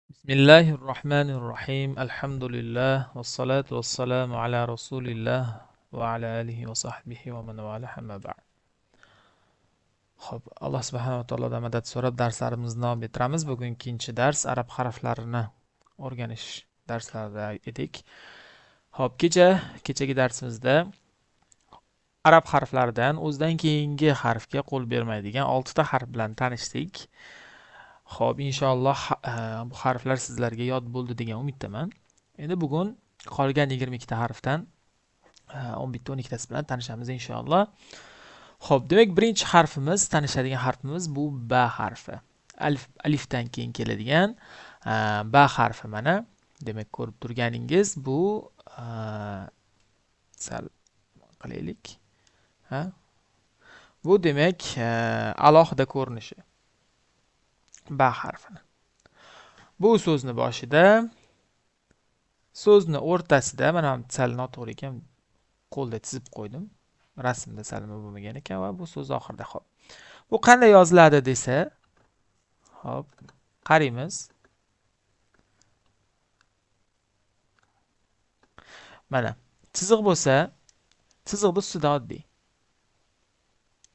Bismillahirrohmanirrohim. Alhamdulillah vassalatu vassalamu ala rasulillah va ala alihi va sahbihi va man vala amma ba'd. Xo'p, Alloh subhanahu va taolodan madad so'rab darslarimizni davom ettiramiz. Bugun ikkinchi dars arab harflarini o'rganish darslarida edik. Xo'p, kechagi darsimizda arab harflaridan o'zidan keyingi harfga qo'l bermaydigan 6 ta harf bilan tanishdik. Xo'p, inshaalloh bu harflar sizlarga yod bo'ldi degan umiddaman. Endi bugun qolgan 22 ta harfdan 11 ta 12 tasi bilan tanishamiz inshaalloh. Xo'p, demak birinchi harfimiz, tanishadigan harfimiz bu ba harfi. Alif, alifdan keyin keladigan ba harfi mana. Demak, ko'rib turganingiz bu sal qilaylik. Ha? Bu demak alohida ko'rinishi. Ba harfini. Bu so'zni boshida, so'zni o'rtasida, mana sal noto'g'ri ekan, qo'lda chizib qo'ydim. Rasmda sal nima bo'lmagan ekan va bu so'z oxirida. Xo'p. Bu qanday yoziladi desa, xo'p, qaraymiz. Mana chiziq bo'lsa, chiziqni ustida oddiy.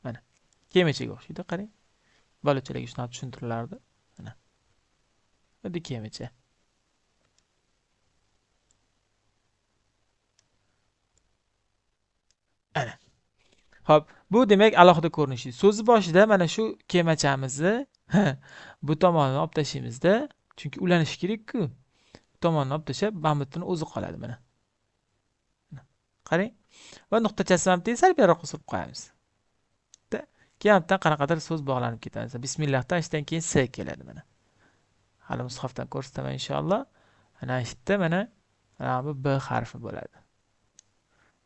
Mana kemachaga o'xshaydi, qarang. Bolachalarga shunaqa tushuntirilardi. Mana. Oddiy kemacha. Ana. Xo'p, bu demak alohida ko'rinishi. So'zni boshida mana shu kemachamizni bu tomonini olib tashlaymizda, chunki ulanishi kerak-ku. Bu tomonini olib tashlab, mana buni o'zi qoladi mana. Qarang. Va nuqtachasini ham sal beriroq qo'shib qo'yamiz. Keyin bitta qanaqadir so'z bog'lanib ketadi. Bismillahdan ishdan keyin S keladi mana. Hali mushafdan ko'rsataman inshaalloh. Ana ishda mana bu B harfi bo'ladi.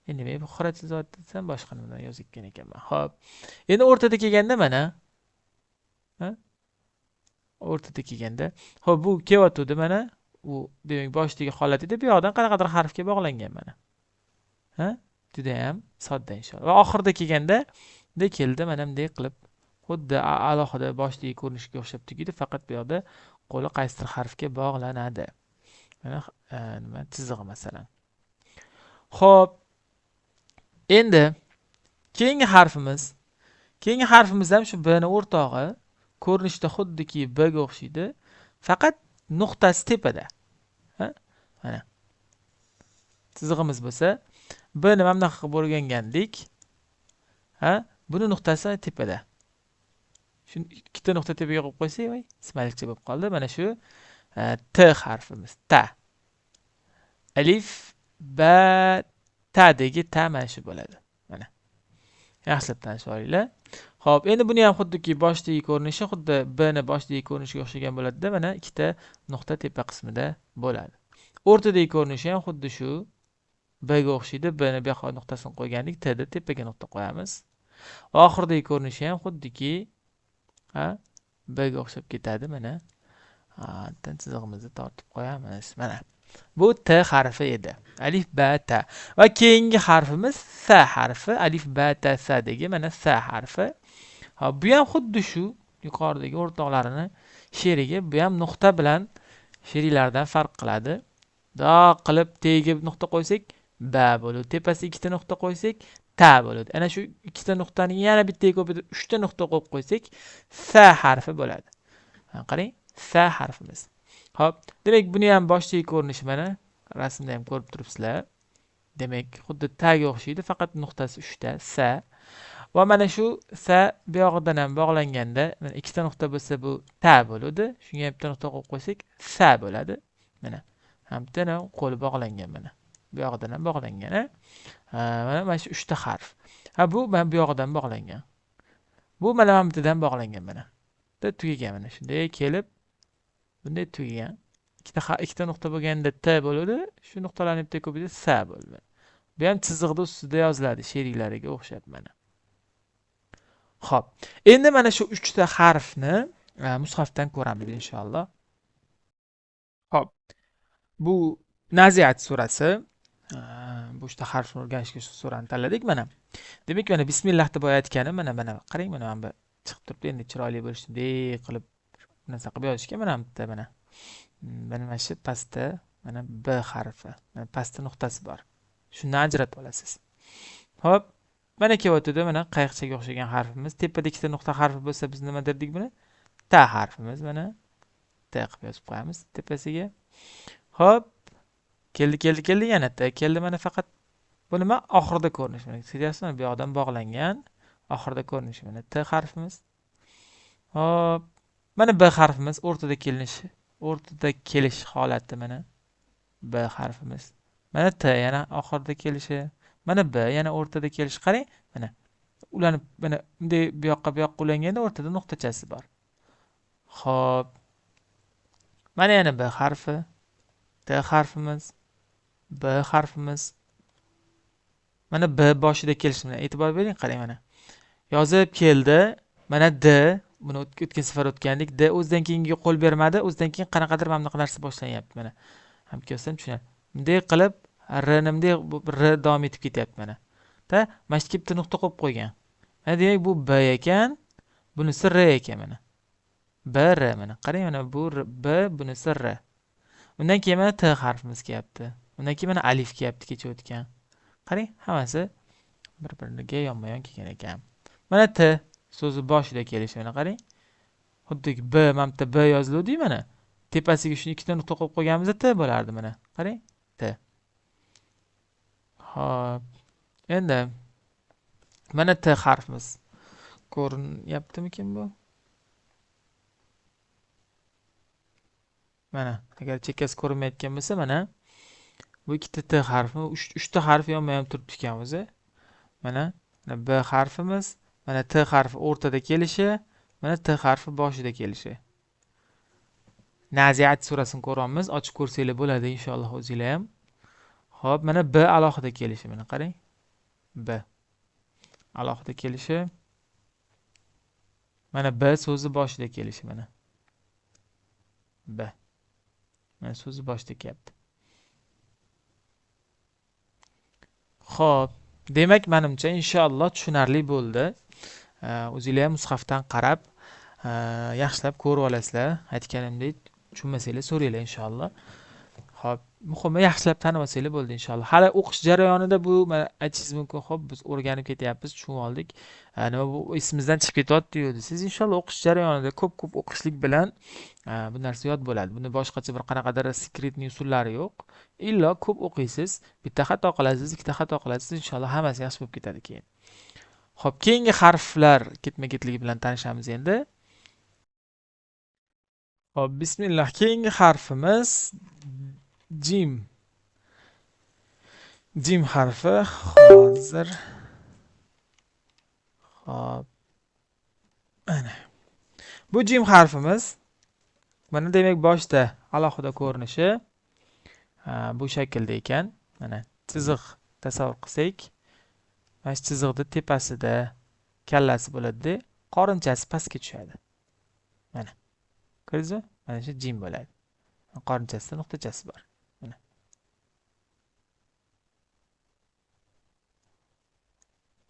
Endi men bu xira chizib desam boshqa nimadan yozayotgan ekanman. Xo'p. Endi o'rtada kelganda mana ha? O'rtada kelganda, xo'p, bu kelyotdi mana. U demak boshdagi holat edi. Bu yoqdan qanaqadir harfga bog'langan mana. Ha? Juda ham sodda inshaalloh. Va oxirida kelganda de keldi mana bunday qilib xuddi alohida boshdagi ko'rinishga o'xshab tugaydi, faqat bu yoqda qo'li qaysidir harfga bog'lanadi. Mana nima chizig'i masalan. Xo'p, endi keyingi harfimiz, ham shu B ni o'rtog'i, ko'rinishda xuddiki B ga o'xshaydi, faqat nuqtasi tepada. Ha? Mana. Chizig'imiz bo'lsa, B ni mana bunaqa qilib o'rgangandik. Ha? Buni nuqtasi tepada. Shu ikkita nuqta tepaga qo'yib qo'ysak, voy, smaylikcha bo'lib qoldi. Mana shu T harfimiz, ta. Alif, ba, ta degi ta mana shu bo'ladi. Mana. Yaxshilab tanishib olinglar. Xo'p, endi buni ham xuddiki boshdagi ko'rinishi xuddi B ni boshdagi ko'rinishiga o'xshagan bo'ladi-da, mana ikkita nuqta tepa qismida bo'ladi. O'rtadagi ko'rinishi ham xuddi shu B ga o'xshaydi. B ni bu yoqqa nuqtasini qo'ygandik, T da tepaga nuqta qo'yamiz. Oxiridagi ko'rinishi ham xuddiki ha, B ga o'xshab ketadi mana. Ha, chizig'imizni tortib qo'yamiz. Mana. Bu T harfi edi. Alif, ba, ta. Va keyingi harfimiz S harfi. Alif, ba, ta, S degi mana S harfi. Ha, bu ham xuddi shu yuqoridagi o'rtoqlarini sherigi, bu ham nuqta bilan sheriklardan farq qiladi. Do qilib tagiga nuqta qo'ysak ba bo'ladi. Tepasiga ikkita nuqta qo'ysak ta bo'ladi. Ana shu ikkita nuqtani yana bittaga ko'paytirib 3 ta nuqta qo'yib qo'ysak S harfi bo'ladi. Qarang, S harfimiz. Xo'p, demak buni ham boshdagi ko'rinishi mana rasmda ham ko'rib turibsizlar. Demak, xuddi ta ga o'xshaydi, faqat nuqtasi 3 ta S. Va mana shu S bu yog'idan ham bog'langanda, mana ikkita nuqta bo'lsa bu ta bo'ladi. Shunga ham bitta nuqta qo'yib qo'ysak S bo'ladi. Mana ham bitta qo'li bog'langan mana. Bu yog'idan ham bog'langan, ha? Mana shu 3 ta harf. Ha, bu mana bu yog'idan bog'langan. Bu mana bu bittadan bog'langan mana. Bitta tugagan mana shunday kelib bunday tugagan. Ikkita nuqta bo'lganda T bo'ladi. Shu nuqtalarni bitta ko'paytirib S bo'ladi. Bu ham chiziqni ustida yoziladi sheriklariga o'xshab mana. Xo'p, endi mana shu 3 ta harfni mushafdan ko'ramiz inshaalloh. Xo'p, bu Naziat surasi. Bu 3 ta harfni o'rganishga shu surani tanladik mana. Demak, mana bismillah deb aytganim mana qarang, mana bu chiqib turibdi. Endi chiroyli bo'lishini bunday qilib narsa qilib yozishga mana bitta mana Mana shu pastda mana B harfi, mana pastda nuqtasi bor. Shundan ajratib olasiz. Xo'p, mana kelyotdi, mana qayiqchaga o'xshagan harfimiz. Tepada ikkita nuqta harfi bo'lsa, biz nima derdik buni? T harfimiz, mana T qilib yozib qo'yamiz tepasiga. Xo'p, keldi, keldi, keldi, yana T keldi. Mana faqat bu nima? Oxirida ko'rinish. Mana sezasizmi? Bu yoqdan bog'langan, oxirida ko'rinishi mana T harfimiz. Xo'p, mana B harfimiz o'rtada kelinishi, o'rtada kelish holati mana B harfimiz. Mana T yana oxirida kelishi, mana B yana o'rtada kelishi. Qarang, mana ulanib, mana bunday bu yoqqa bu yoqqa ulanganda o'rtada nuqtachasi bor. Xo'p, mana yana B harfi, T harfimiz, B harfimiz. Mana B boshida kelishi bilan e'tibor bering, qarang mana. Yozib keldi. Mana D, buni o'tgan safar o'tgandik. D o'zidan keyingi qo'l bermadi, o'zidan keyin qanaqadir mana bunaqa narsa boshlanyapti mana. Ham ko'rsam tushunadi. Bunday qilib R ni bunday R davom etib ketyapti mana. Ta mana shu bitta nuqta qo'yib qo'ygan. Mana demak bu B ekan, bunisi R ekan mana. B R mana. Qarang mana bu R, B, bunisi R. Undan keyin mana T harfimiz kelyapti. Undan keyin mana alif kelyapti kecha o'tgan. Qarang, hammasi bir-biriga yonma-yon kelgan ekan. Mana T so'zi boshida kelishi mana qarang. Xuddiki B, mana bu yerda B yoziluvdi mana. Tepasiga shuni ikkita nuqta qo'yib qo'yganimizda T bo'lardi mana. Qarang, T. Xo'p, endi mana T harfimiz ko'rinyaptimikin bu? Mana agar chekkasi ko'rinmayotgan bo'lsa, mana bu ikkita T harfi, uchta harf yonma-yon turibdi ekan o'zi. Mana B harfimiz, mana T harfi o'rtada kelishi, mana T harfi boshida kelishi. Naziat surasini ko'ramiz, ochib ko'rsanglar bo'ladi inshaalloh o'zinglar ham. Xo'p, mana B alohida kelishi, mana qarang. B alohida kelishi. Mana B so'zi boshida kelishi mana. B. Mana so'zi boshida kelyapti. Xo'p, demak menimcha inshaalloh tushunarli bo'ldi. O'zinglar ham mushafdan qarab, yaxshilab ko'rib olasizlar. Aytganimdek, tushunmasanglar so'ranglar inshaalloh. Xo'p, muhimi yaxshilab tanib olsanglar bo'ldi inshaalloh. Hali o'qish jarayonida bu mana aytishingiz mumkin, xo'p, biz o'rganib ketyapmiz, tushunib oldik. Nima bu esimizdan chiqib ketyapti-yu desiz, inshaalloh o'qish jarayonida ko'p-ko'p o'qishlik bilan bu narsa yod bo'ladi. Buni boshqacha bir qanaqadir sekretning usullari yo'q. Illo ko'p o'qiysiz, bitta xato qilasiz, ikkita xato qilasiz, inshaalloh hammasi yaxshi bo'lib ketadi keyin. Xo'p, keyingi harflar ketma-ketligi bilan tanishamiz endi. Xo'p, bismillah. Keyingi harfimiz jim. Jim harfi hozir. Xo'p. Mana. Bu jim harfimiz mana demak boshda alohida ko'rinishi bu shaklda ekan. Mana chiziq tasavvur qilsak, mana shu chiziqni tepasida kallasi bo'ladi-da, qorinchasi pastga tushadi. Mana. Ko'rdingizmi? Mana shu jim bo'ladi. Qorinchasida nuqtachasi bor. Mana.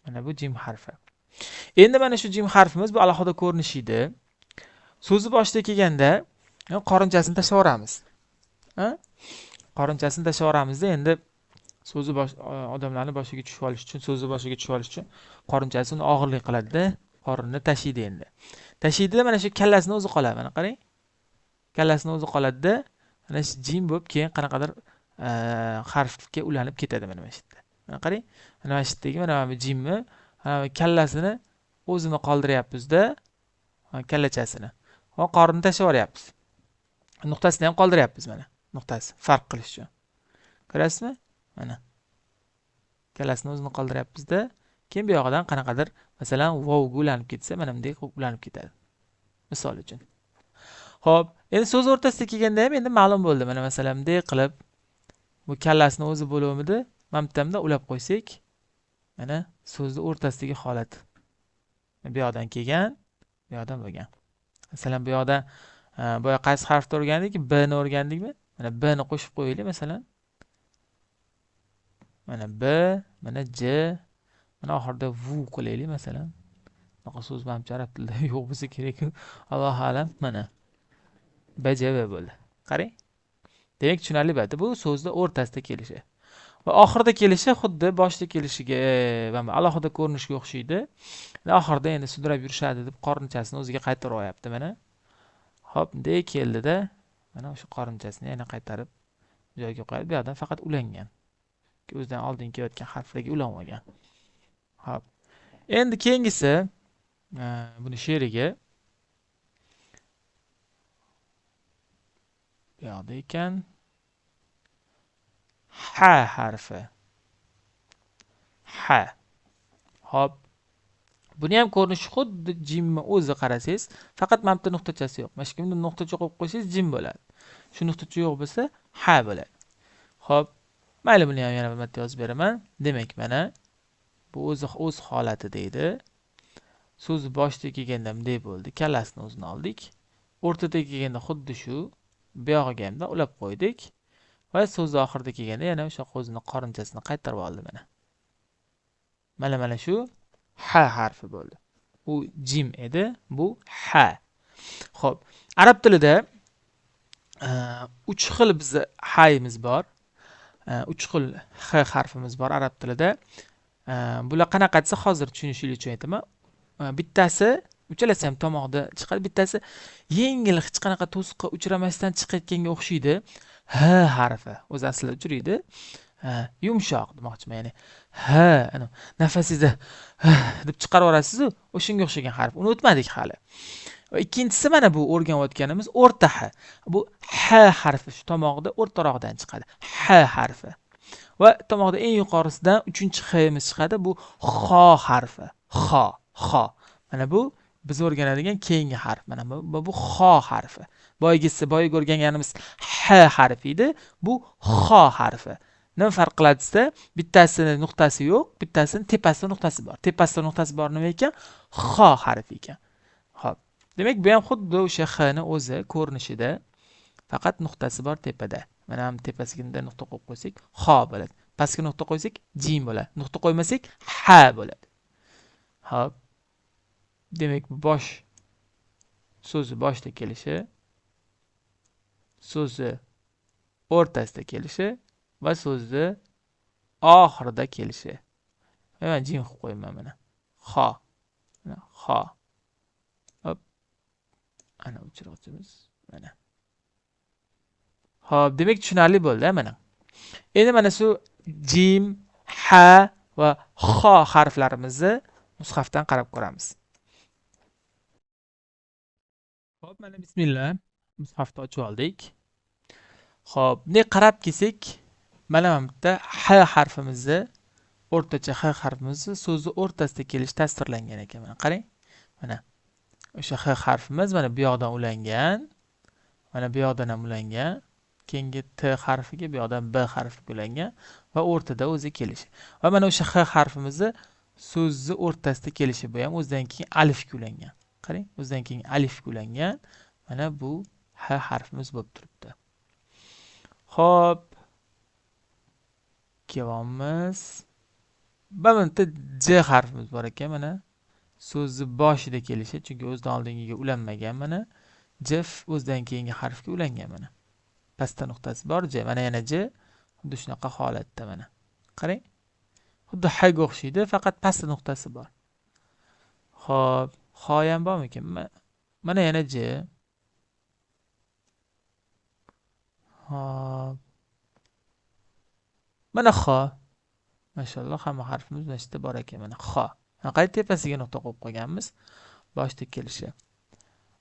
Mana bu jim harfi. Endi mana shu jim harfimiz bu alohida ko'rinish edi. So'zi boshida kelganda qorinchasini tashlab yuboramiz. Ha? Qorinchasini tashlab yuboramizda endi so'zi bosh odamlarni boshiga tushib olish uchun, so'zi boshiga tushib olish uchun qorinchasini og'irlik qiladi-da, qorinni tashiydi endi. Tashiydi, mana shu kallasini o'zi qoladi. Mana qarang. Kallasini o'zi qoladi-da, mana shu jim bo'lib keyin qanaqadir harfga ulanib ketadi mana shu yerda. Mana qarang, mana shu yerdagi mana bu jimni, mana bu kallasini o'zini qoldiryapmiz-da, kallachasini. Va qorinni tashlab yuboryapmiz. Nuqtasini ham qoldiryapmiz mana, nuqtasi farq qilish uchun. Ko'rasizmi? Mana. Kallasini o'zini qoldiryapmiz-da, keyin bu yog'idan qanaqadir, masalan, vovga ulanib ketsa, mana bunday qilib ulanib ketadi. Misol uchun. Xo'p, endi so'z o'rtasida kelganda ham endi ma'lum bo'ldi. Mana masalan bunday qilib bu kallasini o'zi bo'luvimidi, mana bu yerdan ulab qo'ysak, mana so'zni o'rtasidagi holat. Bu yoqdan kelgan, bu yoqdan bo'lgan. Masalan, bu yoqda boya qaysi harfni o'rgandik? B ni o'rgandikmi? Mana B ni qo'shib qo'yaylik masalan. Mana B, mana J, mana oxirida V qilaylik masalan. Bunaqa so'z manimcha arab tilida yo'q bo'lsa kerak. Allohu alam. Mana B J V bo'ldi. Qarang. Demak, tushunarli bo'ladi. Bu so'zni o'rtasida kelishi. Va oxirida kelishi xuddi boshida kelishiga va alohida ko'rinishga o'xshaydi. Oxirida endi sudrab yurishadi deb qorinchasini o'ziga qaytarib olyapti mana. Xo'p, bunday keldida mana o'sha qorinchasini yana qaytarib joyiga qo'yadi. Bu yoqdan faqat ulangan. O'zidan oldin kelayotgan harflarga ulanmagan. Xo'p. Endi keyingisi buni sherigi bu yoqda ekan. Ha harfi. Ha. Xo'p. Buni ham ko'rinishi xuddi jimni o'zi qarasangiz, faqat mana bu nuqtachasi yo'q. Mana shu kimda nuqtacha qo'yib qo'ysangiz jim bo'ladi. Shu nuqtacha yo'q bo'lsa ha bo'ladi. Xo'p, mayli buni ham yana bir marta yozib beraman. Demak, mana bu o'zi o'z holati deydi. So'zi boshida kelganda bunday bo'ldi. Kallasini o'zini oldik. O'rtada kelganda xuddi shu, bu yog'iga ham ulab qo'ydik. Va so'z oxirida kelganda yana o'sha o'zini qorinchasini qaytarib oldi mana. Mana shu ha harfi bo'ldi. U jim edi, bu ha. Xo'p, arab tilida 3 xil bizni hayimiz bor. 3 xil h harfimiz bor arab tilida. Bular qanaqa desa hozir tushunishingiz uchun aytaman. Bittasi uchalasi ham tomoqda chiqadi, bittasi yengil hech qanaqa to'siqqa uchramasdan chiqayotganga o'xshaydi. H harfi o'zi aslida uchraydi. Yumshoq demoqchiman, ya'ni h ana nafasingizni deb chiqarib yuborasiz-u, o'shanga o'xshagan harf. Uni o'tmadik hali. Va ikkinchisi mana bu o'rganayotganimiz o'rta h. Bu h harfi shu tomoqda o'rtarog'idan chiqadi. H harfi. Va tomoqda eng yuqorisidan uchinchi himiz chiqadi, bu xo harfi. Xo, xo. Mana bu biz o'rganadigan keyingi harf. Mana bu xo harfi. Boyagisi, boyagi o'rganganimiz h harfi edi, bu xo harfi. Nima farq qiladi desa, bittasini nuqtasi yo'q, bittasini tepasida nuqtasi bor. Tepasida nuqtasi bor nima ekan? Xo harfi ekan. Xo'p. Demak, bu ham xuddi o'sha h ni o'zi ko'rinishida, faqat nuqtasi bor tepada. Mana ham tepasiga bunday nuqta qo'yib qo'ysak, xo bo'ladi. Pastga nuqta qo'ysak, jim bo'ladi. Nuqta qo'ymasak, ha bo'ladi. Xo'p. Demak, bu bosh so'zi boshda kelishi, so'zi o'rtasida kelishi va so'zni oxirida kelishi. Men jim qilib qo'yman mana. Xo. Mana xo. Hop. Ana o'chiruvchimiz mana. Xo'p, demak tushunarli bo'ldi mana. Endi mana shu jim, ha va xo harflarimizni mushafdan qarab ko'ramiz. Xo'p, mana bismillah mushafni ochib oldik. Xo'p, bunday qarab kelsak, mana bu yerda h harfimizni, o'rtacha h harfimizni so'zni o'rtasida kelishi tasvirlangan ekan. Mana qarang. Mana o'sha h harfimiz mana bu yoqdan ulangan, mana bu yoqdan ham ulangan, keyingi t harfiga bu yoqdan b harfiga ulangan va o'rtada o'zi kelishi. Va mana o'sha h harfimizni so'zni o'rtasida kelishi, bu ham o'zidan keyin alifga ulangan. Qarang, o'zidan keyin alifga ulangan. Mana bu h harfimiz bo'lib turibdi. Xo'p, kelyapmiz. Mana bu yerda j harfimiz bor ekan, mana so'zni boshida kelishi, chunki o'zidan oldingiga ulanmagan mana. J o'zidan keyingi harfga ulangan mana. Pastda nuqtasi bor J, mana yana J xuddi shunaqa holatda mana. Qarang. Xuddi h ga o'xshaydi, faqat pastda nuqtasi bor. Xo'p, xo ham bormikan? Mana yana J. Xo'p. Mana xo. Mashalloh, hamma harfimiz mana shu yerda bor ekan, mana xo. Mana qayta tepasiga nuqta qo'yib qo'yganmiz. Boshda kelishi.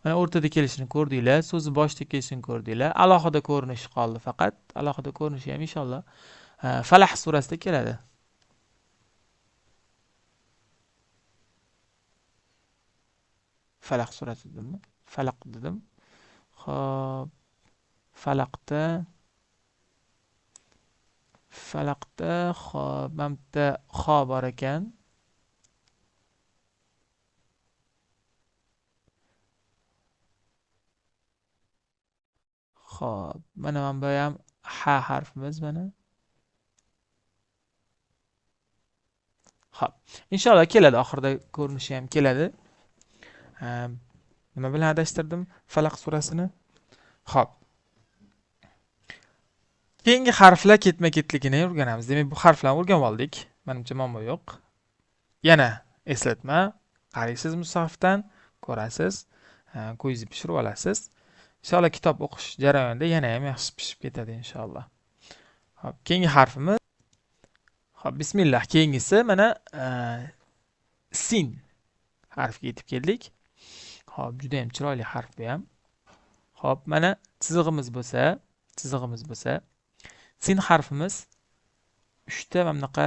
Mana o'rtada kelishini ko'rdinglar, so'zi boshda kelishini ko'rdinglar. Alohida ko'rinishi qoldi faqat. Alohida ko'rinishi ham inshaalloh Falah surasida keladi. Falaq surasi dedimmi? Falaq dedim. Xo'p, Falaqda xo'p, mana bu yerda xo bor ekan. Xo'p, mana bu ham ha harfimiz mana. Xo'p, inshaalloh keladi, oxirida ko'rinishi ham keladi. Nima bilan adashtirdim Falaq surasini? Xo'p. Keyingi harflar ketma-ketligini o'rganamiz. Demak, bu harflarni o'rganib oldik. Menimcha muammo yo'q. Yana eslatma, qaraysiz mushafdan, ko'rasiz, ko'zingizni pishirib olasiz. Inshaalloh kitob o'qish jarayonida yana ham yaxshi pishib ketadi inshaalloh. Xo'p, keyingi harfimiz. Xo'p, bismillah. Keyingisi mana sin harfiga yetib keldik. Xo'p, juda ham chiroyli harf bu ham. Xo'p, mana chizig'imiz bo'lsa, sin harfimiz 3 ta mana bunaqa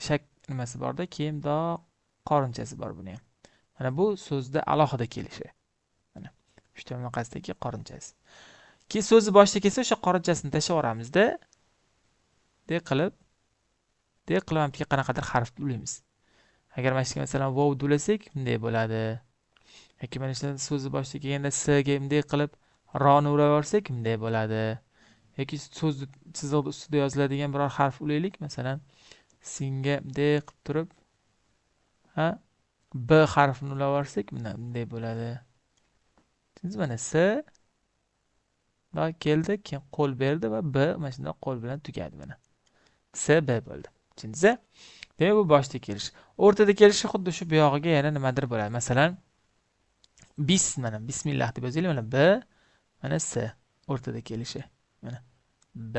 shak nimasi borda, keyin bundoq qorinchasi bor buni ham. Mana bu so'zda alohida kelishi. Mana 3 ta bunaqasidagi qorinchasi. Keyin so'zni boshida kelsa o'sha qorinchasini tashlab yuboramizda, de qilib ham qanaqadir harf ulaymiz. Agar mana shu masalan vov ulasak, bunday bo'ladi. Yoki mana shu so'zni boshida kelganda s ga bunday qilib roni ulab yuborsak, bunday bo'ladi. Yoki so'zni chiziqni ustida yoziladigan biror harf ulaylik, masalan singa bunday qilib turib, ha, b harfini ulab yuborsak, bunday bo'ladi. Tushundingizmi? Mana s va keldi, keyin qo'l berdi va b mana shunday qo'l bilan tugadi mana. S b bo'ldi. Tushundingizmi? Demak, bu boshda kelish. O'rtada kelishi xuddi shu buyog'iga yana nimadir bo'ladi. Masalan, bis, mana bismillah deb yozaylik, mana b, mana s o'rtada kelishi. Mana b,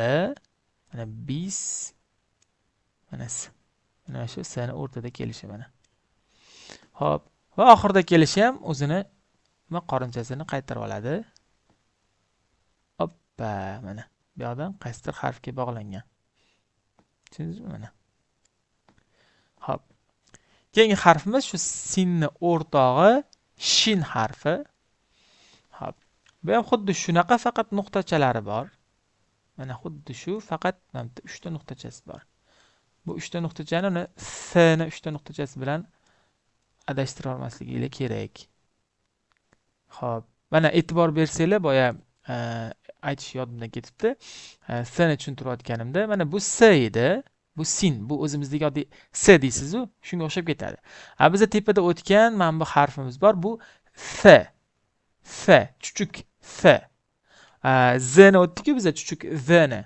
mana bis, mana s. Mana shu s ni o'rtada kelishi mana. Xo'p, va oxirida kelishi ham o'zini nima qorinchasini qaytarib oladi. Hoppa, mana bu yoqdan qaysidir harfga bog'langan. Tushundingizmi mana? Xo'p. Keyingi harfimiz shu sinni o'rtog'i shin harfi. Xo'p. Bu ham xuddi shunaqa, faqat nuqtachalari bor. Mana xuddi shu, faqat mana bu 3 ta nuqtachasi bor. Bu 3 ta nuqtachani uni s ni 3 ta nuqtachasi bilan adashtira olmasligingiz kerak. Xo'p, mana e'tibor bersanglar, boya aytish yodimdan ketibdi. S ni tushuntirayotganimda, mana bu s edi, bu sin, bu o'zimizdagi oddiy s deysiz-u, shunga o'xshab ketadi. Ha, bizda tepada o'tgan mana bu harfimiz bor, bu f. F, chuchuk f. Z ni o'tdik-ku biza, chuchuk z ni.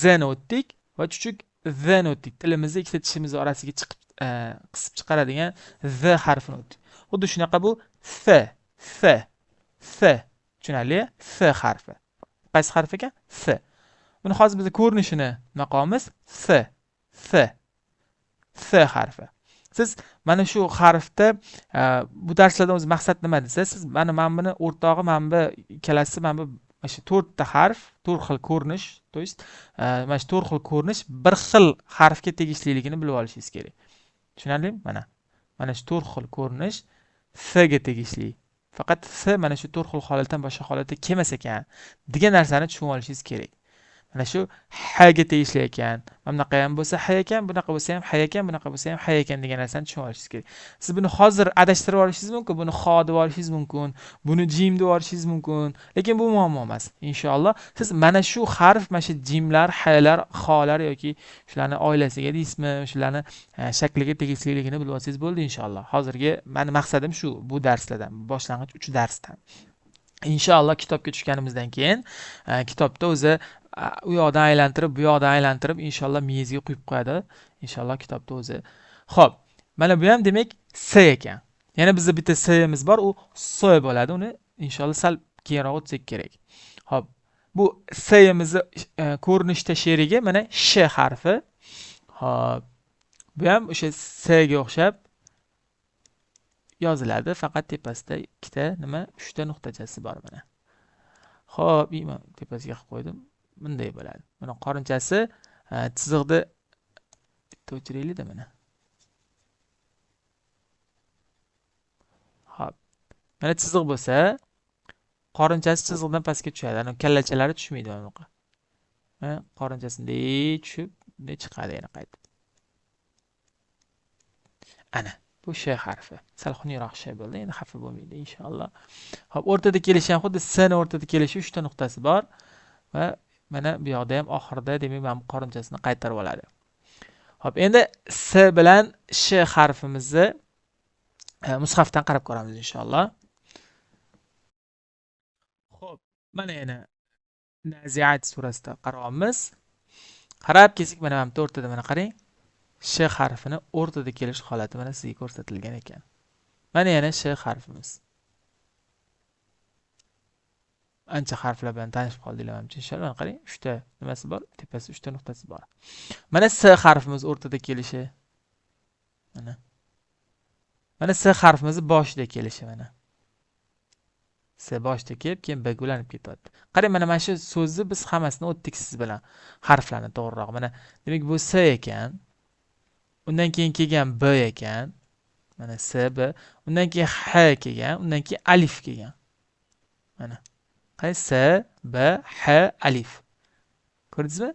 Z ni o'tdik va chuchuk z ni o'tdik. Tilimizni ikkita tishimiz orasiga chiqib qisib chiqaradigan z harfini o'tdik. Xuddi shunaqa bu f, f, f. Tushunarli? F harfi. Qaysi harf ekan? F. Buni hozir biz ko'rinishini nima qilamiz? F, F, F harfi. Siz mana shu harfda bu darslardan o'zi maqsad nima desa, siz mana buni o'rtog'i, mana bu ikkalasi, mana bu mana shu 4 ta harf, 4 xil ko'rinish, to есть mana shu 4 xil ko'rinish bir xil harfga tegishliligini bilib olishingiz kerak. Tushunarlimi? Mana shu 4 xil ko'rinish F ga tegishli. Faqat F mana shu 4 xil holatdan boshqa holatga kelmas ekan degan narsani tushunib olishingiz kerak. Mana shu H ga tegishli ekan. Mana bunaqa ham bo'lsa H ekan, bunaqa bo'lsa ham H ekan, bunaqa bo'lsa ham H ekan degan narsani tushunib olishingiz kerak. Siz buni hozir adashtirib olishingiz mumkin, buni X deb olishingiz mumkin, buni jim deb olishingiz mumkin, lekin bu muammo emas. Inshaalloh siz mana shu harf, mana shu jimlar, Hlar, Xlar yoki shularni oilasiga deysizmi, shularni shakliga tegishliligini bilib olsangiz bo'ldi inshaalloh. Hozirgi meni maqsadim shu, bu darslardan, boshlang'ich 3 darsdan. Inshaalloh kitobga tushganimizdan keyin kitobda o'zi u yoqdan aylantirib, bu yoqdan aylantirib inshaalloh miyangizga quyib qo'yadi. Inshaalloh kitobda o'zi. Xo'p, mana bu ham demak S ekan. Yana bizda bitta S-imiz bor, u S bo'ladi. Uni inshaalloh sal keyinroq o'tsak kerak. Xo'p, bu S-imizni ko'rinishda sherigi mana Sh harfi. Xo'p, bu ham o'sha S ga o'xshab yoziladi, faqat tepasida ikkita nima, 3 ta nuqtachasi bor mana. Xo'p, tepasiga qilib qo'ydim. Bunday bo'ladi. Mana qorinchasi chiziqni bitta o'chiraylik-da mana. Xo'p. Mana chiziq bo'lsa, qorinchasi chiziqdan pastga tushadi. Ana kallachalari tushmaydi mana bunaqa. Mana qorinchasi bunday tushib, bunday chiqadi yana qaytib. Ana bu Sh harfi. Sal xunukroq Sh bo'ldi, endi xafa bo'lmaydi inshaalloh. Xo'p, o'rtada kelishi ham xuddi S ni o'rtada kelishi 3 ta nuqtasi bor va mana bu yoqda ham oxirida demak mana bu qorinchasini qaytarib oladi. Xo'p, endi S bilan Sh harfimizni mushafdan qarab ko'ramiz inshaalloh. Xo'p, mana yana Naziat surasida qaraymiz. Qarab kelsak, mana bu o'rtada mana qarang. Sh harfini o'rtada kelish holati mana sizga ko'rsatilgan ekan. Mana yana sh harfimiz. Ancha harflar bilan tanishib qoldinglar manimcha inshaalloh. Mana qarang, 3 ta nimasi bor, tepasi 3 ta nuqtasi bor. Mana s harfimiz o'rtada kelishi. Mana. Mana s harfimiz boshida kelishi mana. S boshida kelib, keyin b ga ulanib ketyapti. Qarang, mana shu so'zni biz hammasini o'tdik siz bilan. Harflarni to'g'riroq. Mana demak bu s ekan. Undan keyin kelgan b ekan. Mana s b, undan keyin h kelgan, undan keyin alif kelgan. Mana. Qarang, s b h alif. Ko'rdingizmi?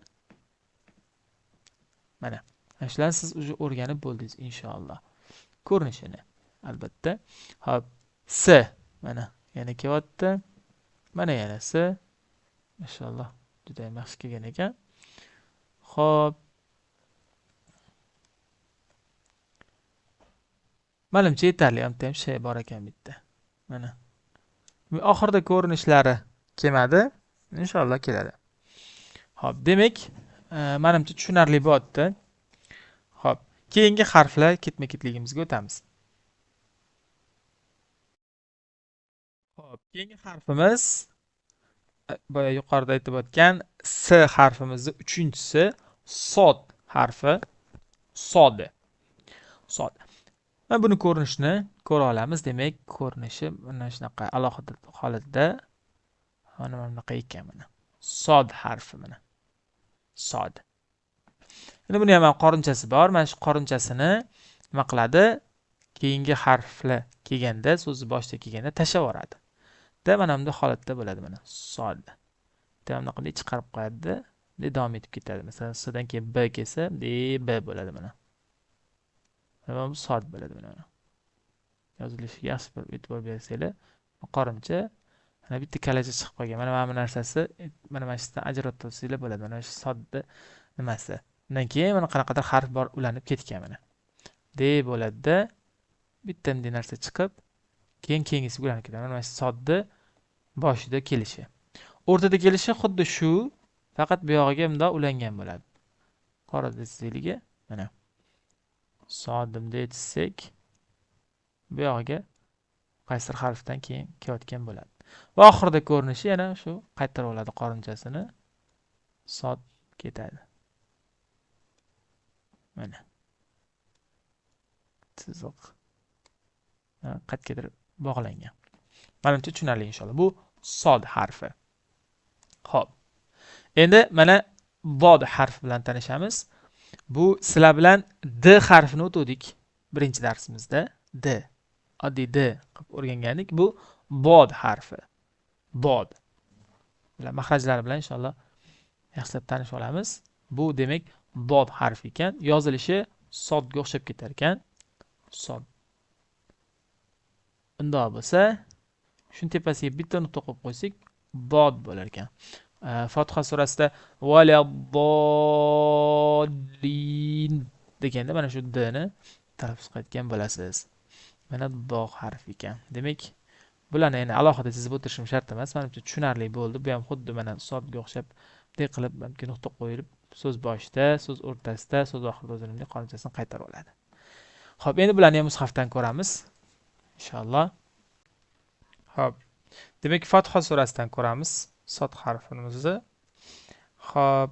Mana. Mana shularni siz уже o'rganib bo'ldingiz inshaalloh. Ko'rinishini albatta. Xo'p, s mana yana kelyapti. Mana yana s. Mashalloh, juda ham yaxshi kelgan ekan. Xo'p. Manimcha yetarli, ham ham shay bor ekan bitta. Mana. Oxirida ko'rinishlari kelmadi. Inshaalloh keladi. Xo'p, demak, manimcha tushunarli bo'pti. Xo'p, keyingi harflar ketma-ketligimizga o'tamiz. Xo'p, keyingi harfimiz boya yuqorida aytib o'tgan S harfimizning uchinchisi sod harfi. Sod. Sod. Mana buni ko'rinishini ko'ra olamiz. Demak, ko'rinishi mana shunaqa alohida holatda mana bunaqa ekan mana. Sod harfi mana. Sod. Endi buni ham qorinchasi bor. Mana shu qorinchasini nima qiladi? Keyingi harflar kelganda, so'zni boshida kelganda tashlab yuboradi. Da mana bunday holatda bo'ladi mana. Sod. Davomli qilib chiqarib qo'yadi-da, davom etib ketadi. Masalan, S dan keyin B kelsa, D B bo'ladi mana. Mana bu sod bo'ladi mana. Yozilishiga yaxshi bir e'tibor bersanglar, qorincha mana bitta kalacha chiqib qolgan. Mana bu narsasi, mana shudan ajratib olsanglar bo'ladi. Mana shu sodni nimasi. Undan keyin mana qanaqadir harf bor ulanib ketgan mana. D bo'ladi-da, bitta bunday narsa chiqib, keyin keyingisiga ulanib ketadi. Mana shu sodni boshida kelishi. O'rtada kelishi xuddi shu, faqat bu yog'iga bundoq ulangan bo'ladi. Qora desizligi mana. Sodim desak, bu yog'iga qaysidir harfdan keyin kelayotgan bo'ladi. Va oxirida ko'rinishi yana shu qaytarib oladi qorinchasini. Sod ketadi. Mana. Chiziq. Qayergadir bog'langan. Manimcha tushunarli inshaalloh. Bu sod harfi. Xo'p. Endi mana vod harfi bilan tanishamiz. Bu sizlar bilan D harfini o'tdik birinchi darsimizda. D. Oddiy D qilib o'rgangandik. Bu vod harfi. Vod. Bular maxrajlari bilan inshaalloh yaxshilab tanish olamiz. Bu demak vod harfi ekan. Yozilishi sodga o'xshab ketar ekan. Sod. Undoq bo'lsa, shuni tepasiga bitta nuqta qo'yib qo'ysak, vod bo'lar ekan. Fotiha surasida valaddallin deganda mana shu d ni talaffuz qilayotgan bo'lasiz. Mana do harfi ekan. Demak, bularni endi alohida chizib o'tirishim shart emas. Menimcha tushunarli bo'ldi. Bu ham xuddi mana sodga o'xshab bunday qilib, balki nuqta qo'yilib, so'z boshida, so'z o'rtasida, so'z oxirida o'zini bunday qorinchasini qaytarib oladi. Xo'p, endi bularni ham mushafdan ko'ramiz. Inshaalloh. Xo'p. Demak, Fotiha surasidan ko'ramiz sod harfimizni. Xo'p,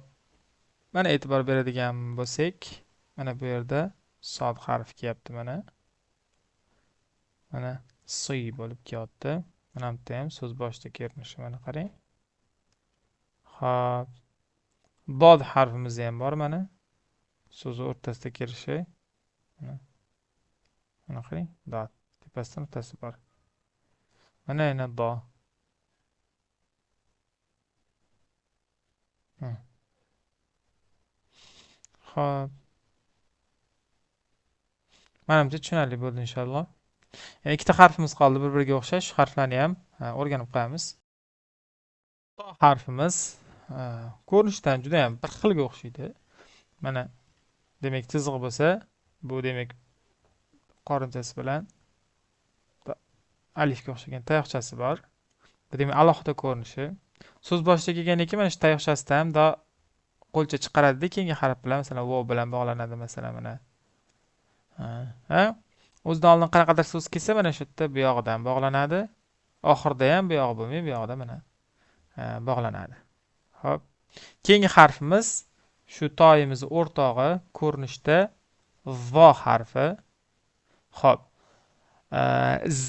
mana e'tibor beradigan bo'lsak, mana bu yerda sod harfi kelyapti mana. Mana si bo'lib kelyapti. Mana bu yerda ham so'z boshida ko'rinishi mana qarang. Xo'p, bod harfimiz ham bor mana. So'z o'rtasida kelishi. Mana. Mana qarang, dod. Tepasida nuqtasi bor. Mana yana do. Xo'p. Manimcha tushunarli bo'ldi inshaalloh. Yana ikkita harfimiz qoldi bir-biriga o'xshash. Shu harflarni ham o'rganib qo'yamiz. To harfimiz ko'rinishdan juda ham bir xilga o'xshaydi. Mana demak chiziq bo'lsa, bu demak qorinchasi bilan alifga o'xshagan tayoqchasi bor. Bu demak alohida ko'rinishi. So'z boshida kelgandan keyin mana shu tayoqchasida ham da Qo'lcha chiqaradida keyingi harf bilan, masalan, vov bilan bog'lanadi, masalan, mana. Ha? O'zidan oldin qanaqadir so'z kelsa, mana shu yerda bu yog'idan bog'lanadi. Oxirida ham bu yog'i bo'lmay, bu yog'ida mana bog'lanadi. Xo'p. Keyingi harfimiz shu toyimiz o'rtog'i ko'rinishda vo harfi. Xo'p.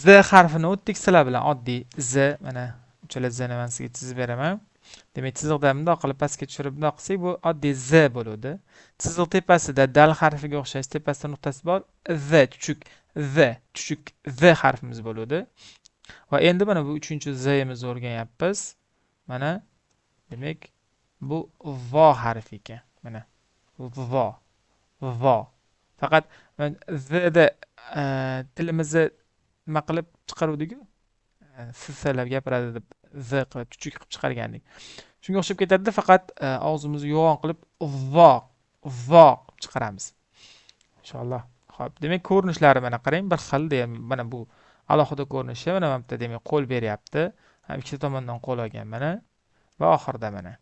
Z harfini o'tdik sizlar bilan, oddiy z, mana uchala z ni men sizga chizib beraman. Demak, chiziqdan bundoq qilib pastga tushirib bundoq qilsak, bu oddiy z bo'ladi. Chiziq tepasida dal harfiga o'xshash tepasida nuqtasi bor, z kichik z, kichik z harfimiz bo'ladi. Va endi mana bu uchinchi z-imizni o'rganyapmiz. Mana demak bu vo harfi ekan. Mana vo, vo. Faqat z da tilimizni nima qilib chiqaruvdik-ku? Sissalab gapiradi deb z qilib kichik qilib chiqargandik. Shunga o'xshab ketadi-da, faqat og'zimizni yo'g'on qilib vo, vo qilib chiqaramiz. Inshaalloh. Xo'p, demak ko'rinishlari mana qarang, bir xil, mana bu alohida ko'rinishi, mana bu yerda demak qo'l beryapti. Ham ikkita tomondan qo'l olgan mana va oxirida mana.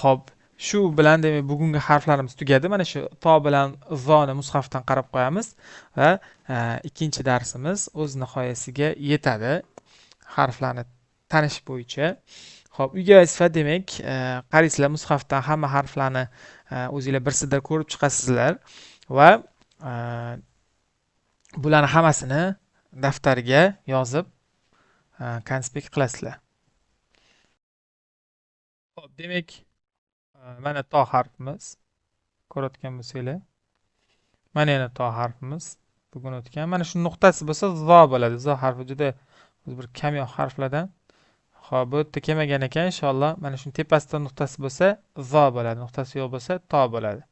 Xo'p, shu bilan demak bugungi harflarimiz tugadi. Mana shu to bilan zoni mushafdan qarab qo'yamiz va ikkinchi darsimiz o'z nihoyasiga yetadi. Harflarni tanish bo'yicha. Xo'p, uyga vazifa demak, qaraysizlar mushafdan hamma harflarni o'zingizlar bir sidr ko'rib chiqasizlar va bularni hammasini daftarga yozib konspekt qilasizlar. Xo'p, demak, mana to harfimiz ko'rayotgan bo'lsanglar. Mana yana to harfimiz bugun o'tgan. Mana shu nuqtasi bo'lsa zo bo'ladi. Zo harfi juda bir kamyob harflardan. Xo'p, bu yerda kelmagan ekan, inshaalloh. Mana shuni tepasida nuqtasi bo'lsa zo bo'ladi, nuqtasi yo'q bo'lsa to bo'ladi.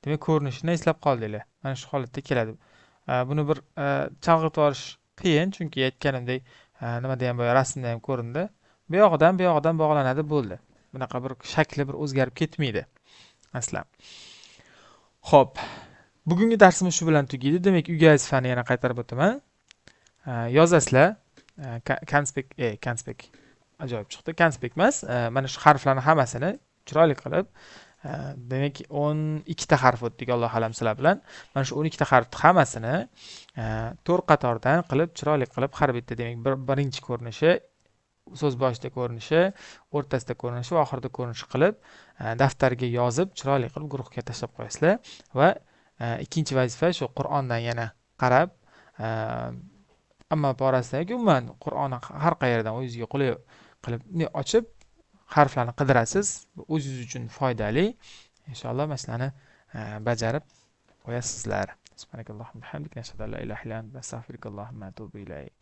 Demak, ko'rinishini eslab qoldinglar. Mana shu holatda keladi. Buni bir chalg'itib yuborish qiyin, chunki aytganimdek, nimada ham boya rasmda ham ko'rindi. Bu yog'idan bu yog'idan bog'lanadi, bo'ldi. Bunaqa bir shakli bir o'zgarib ketmaydi aslan. Xo'p, bugungi darsimiz shu bilan tugaydi. Demak, uyga vazifani yana qaytarib o'taman. Yozasizlar, konspekt, konspekt ajoyib chiqdi. Konspekt emas, mana shu harflarni hammasini chiroyli qilib, demak 12 ta harf o'tdik, Alloh alam sizlar bilan. Mana shu 12 ta harfni hammasini 4 qatordan qilib, chiroyli qilib har bitta, demak, birinchi ko'rinishi, so'z boshida ko'rinishi, o'rtasida ko'rinishi va oxirida ko'rinishi qilib, daftarga yozib, chiroyli qilib guruhga tashlab qo'yasizlar. Va ikkinchi vazifa shu Qur'ondan yana qarab, amma borasida yoki umuman Qur'onni har qayerdan o'zingizga qulay qilib ochib harflarni qidirasiz. O'zingiz uchun foydali. Inshaalloh mana shularni bajarib qo'yasizlar. Subhanakallohumma bihamdika, nashhadu an la ilaha illa anta, astag'firuka va atubu ilayk.